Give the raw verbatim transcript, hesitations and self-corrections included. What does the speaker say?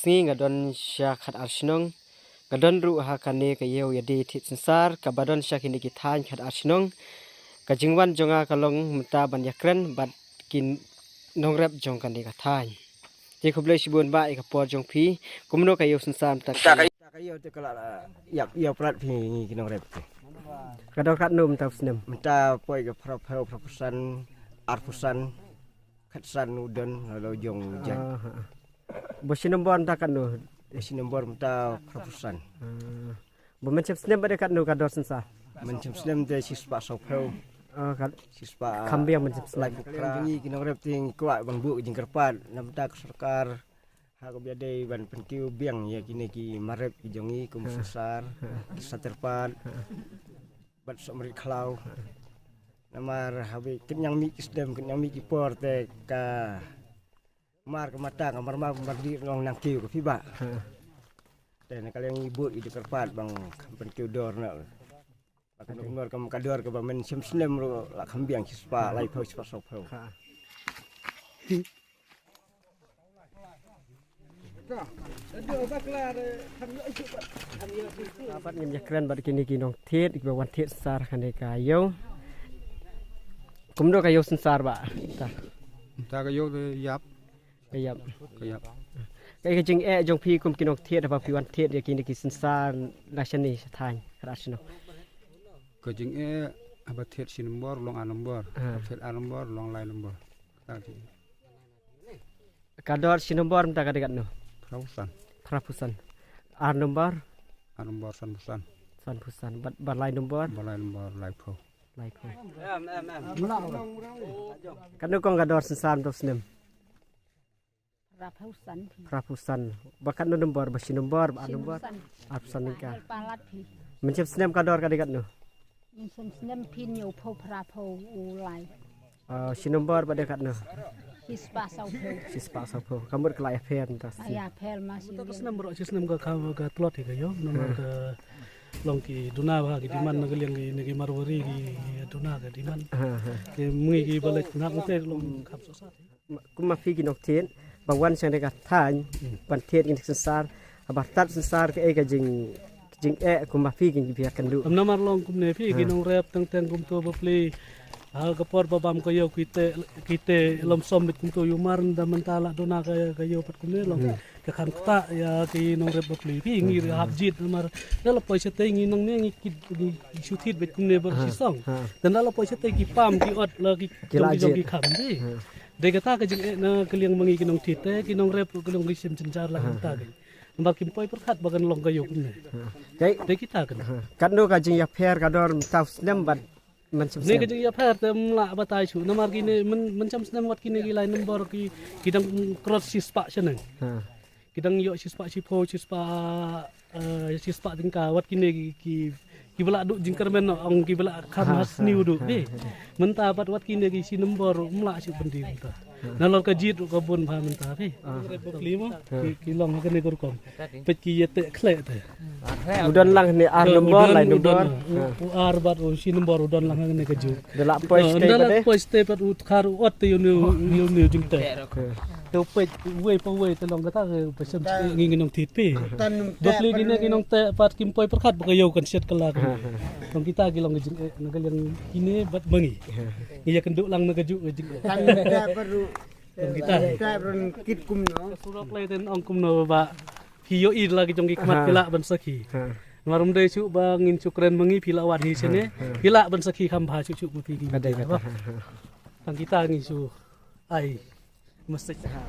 Sngi nga don sha khat ar shnong. Nga don ruh ha kane ka ïew ïadie thied synsar kaba don sha kine ki thaiñ khat ar shnong. Ka jingwan jong nga ka long mynta ban ïakren bad ki nongrep jong kane ka thaiñ. Te khublei shibun bah ïa ka por jong phi. Kumno ka ïew synsar mynta ka ïew te ka la ïap ïa prat phi ngi ki nongrep te. Ka dor katno mynta u snem? Mynta poi ka phra phew phra phew san ar phew san. Khatsan u don la jong jat. Ba shi nombor mynta katno? Shi nombor mynta phra phew san. Ba mynshem snem ba dei katno ka dor synsar? Mynshem snem te shispah saw phew. Shispah kham biang mynshem snem. Lai phew phra. Ngi ki nongrep te ngi kwah ban buh jingkyrpad na bynta ka sorkar. Ha kaba ïadei ban pynkiew biang ïa kine ki marep ki jong ngi kum synsar, ki saterpad bad sohmarit khlaw. Namar haba kynñiang mih ki snem kynñiang mih ki por te ka mar ka mata ka mar mar mar di long nang kiew ka phi bah. Te na ka liang i buh i jingkyrpad bang kham pynkiew dor na. Ba ka dor kam ka dor kaba mynshem snem ruh la kham biang shispah lai phew shispah saw phew. Bad ngim ïakren bad kine ki nongthied kiba wan thied synsar kane ka ïew. Kumno ka ïew synsar bah? Ta. Ta ka ïew te ïap. Ka ïap. Ka ïap. Kaei ka jingeh jong phi kum ki nongthied haba phi wan thied ïa kine ki synsar na shane sha thaiñ khat ar shnong? Ka jingeh haba thied shi nombor long ar nombor. Haba thied ar nombor long lai nombor. Ka dor shi nombor mynta ka dei katno? Phra phew san. Phra phew san. Ar nombor? Ar nombor san phew san. San phew san. Bad, bad lai nombor? Bad lai nombor lai phew. Lai phew. Katno kong ka dor synsar mynta u snem? Phra phew san. Phra phew san. Ba katno nombor? Ba shi nombor, ba ar nombor? Ar phew san. Ar phew san ka. Palat phi. Mynshem snem ka dor ka dei katno? Mynshem snem phin ïoh phew phra phew u lai. Shi nombor ba dei katno? Shispah saw phew. Shispah saw phew. Ka mut ka la ïapher mynta. Ïapher ma shi. Mynta ka snem baroh shi snem ka ka tlot hi ka ïew namar ka long ki duna ba ki demand na ka liang ki ne ki Marwari ki duna ka demand. Ki mngi ki ba leit na ka te long kham sosat. Kumba phi ki nongthied ba wan sha ka thaiñ ban thied ki synsar haba thied synsar kaei ka jing jingeh kumba phi ki phi ïakynduh. Namar long kumne phi ki nongrep teng teng kumto ba plie ha ka por ba bam ka ïew kite kite lom som bit kumto ïumar da mynta la duna ka ka ïew pat kumne long ka kham ktah ïa ki nongrep ba plie phi ngi hap jied namar da la poi shatei ngi nangne ngi kit ngi shu thied bit kumne ba shi song. Dan da la poi shatei ki pam ki ot la ki jong ki kham phi. Dei kata ka jingeh na ka liang ma ngi ki nongthied te ki nongrep ki nongri shim jynjar la kata ka. Namar kim poi pyrkhat ba kan long ka ïew kumne. Dei kita ka. Katno ka jingïapher ka dor mynta u snem bad mynshem snem? Ne ka jingïapher te ym lah batai shuh namar kine mynshem snem wat kine ki lai nombor ki ki dang cross shispah shaneng. Ki dang ïoh shispah shiphew shispah shispah tyngka wat kine ki ki ba la duh jingkyrmen ong ki ba la kham ha sniew duh phi. Mynta pat wat kine ki shi nombor um lah shu pyndi mynta. Nalor ka jied ruh ka bun bha mynta phi. Ki ki long ha kane ka rukom. Peit ki ïa teh khleh te. U don lang ne ar nombor lai nombor. U ar bad u shi nombor u don lang ha kane ka juk. Da la poi stay pat u tkhar u ot te ïa une u jingteh. Te u peit uwei pa uwei te long kata ka ba shem ngi ngi nongthied phi. Ba plie kine ki nongteh pat kim poi pyrkhat ba ka ïew kan shet kylla. Tang kita ki long ka jingeh na ka liang kine bad ma ngi. Ngi ïakynduh lang na ka juk ka jingeh. Tang kita baru. Tang kita. Kita baru kit kumno. Surok lai ten ong kumno ba phi ïohi la ki jong ki khmat phi lah ban sakhi. Namar ym dei shuh ba ngin shu kren ma ngi phi lah wan hi shane. Phi lah ban sakhi kham bha shuh shuh ma phi ki. Tang kita ngi shu ai. Message ha.